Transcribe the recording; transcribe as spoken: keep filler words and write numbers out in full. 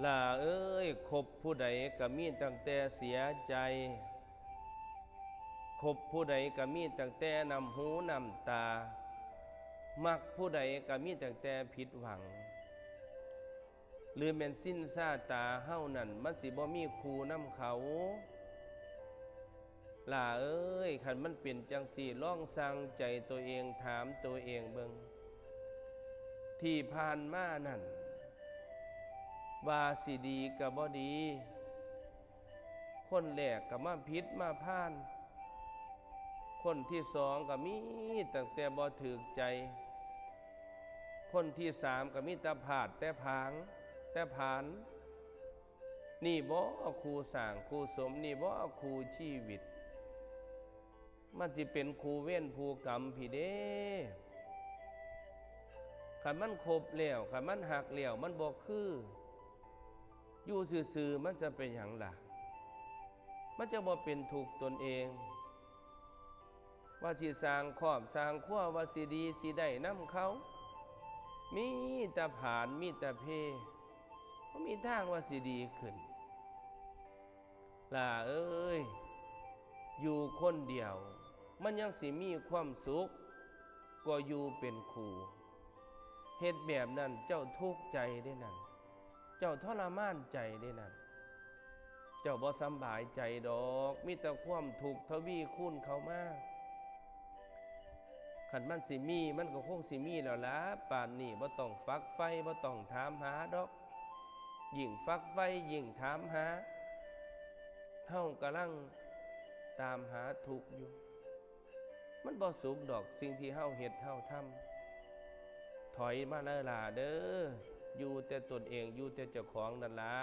หล้าเอ้ย คบผู้ใดก็มีตั้งแต่เสียใจ คบผู้ใดก็มีตั้งแต่น้ำหูน้ำตา มักผู้ใดก็มีตั้งแต่ผิดหวัง หรือแม่นสิ้นซาตาเฮานั่น มันสิบ่มีคู่นำเขา หล้าเอ้ย คันมันเป็นจั่งซี้ ลองชั่งใจตัวเอง ถามตัวเองเบิ่ง ที่ผ่านมานั่น ว่าสิดีก็บ่ดี คนแรกก็มาผิดมาพาล คนที่สองก็มีตั้งแต่บ่ถูกใจ คนที่สามก็มีแต่พลาดแต่ผางแต่ผาน นี่บ่คู่สร้างคู่สม นี่บ่คู่ชีวิต มันสิเป็นคู่เวรคู่กรรมพี้เด้ คันมันคบแล้ว คันมันฮักแล้ว มันบ่คือ อยู่ซื่อๆ มันจะเป็นหยังล่ะ มันจะบ่เป็นทุกข์ตนเอง ว่าสิสร้างครอบสร้างครัว ว่าสิดีสิได้นำเขา มีแต่ผาน มีแต่เพ บ่มีทางว่าสิดีขึ้น หล้าเอ้ย อยู่คนเดียว มันยังสิมีความสุข กว่าอยู่เป็นคู่ เฮ็ดแบบนั้นเจ้าทุกข์ใจเด้นั่น เจ้าทรมานใจเด้นั่น เจ้าบ่สำบายใจดอก มีแต่ความทุกข์ทวีคูณเข้ามา คันมันสิมี มันก็คงสิมีแล้วล่ะ ป่านนี้บ่ต้องฝักใฝ่ บ่ต้องถามหาดอก ยิ่งฝักใฝ่ ยิ่งถามหา เฮากำลังตามหาทุกข์อยู่ มันบ่สุขดอกสิ่งที่เฮาเฮ็ดเฮาทำ ถอยมาเด้อหล้าเด้อ อยู่แต่ตนเอง อยู่แต่เจ้าของนั่นล่ะ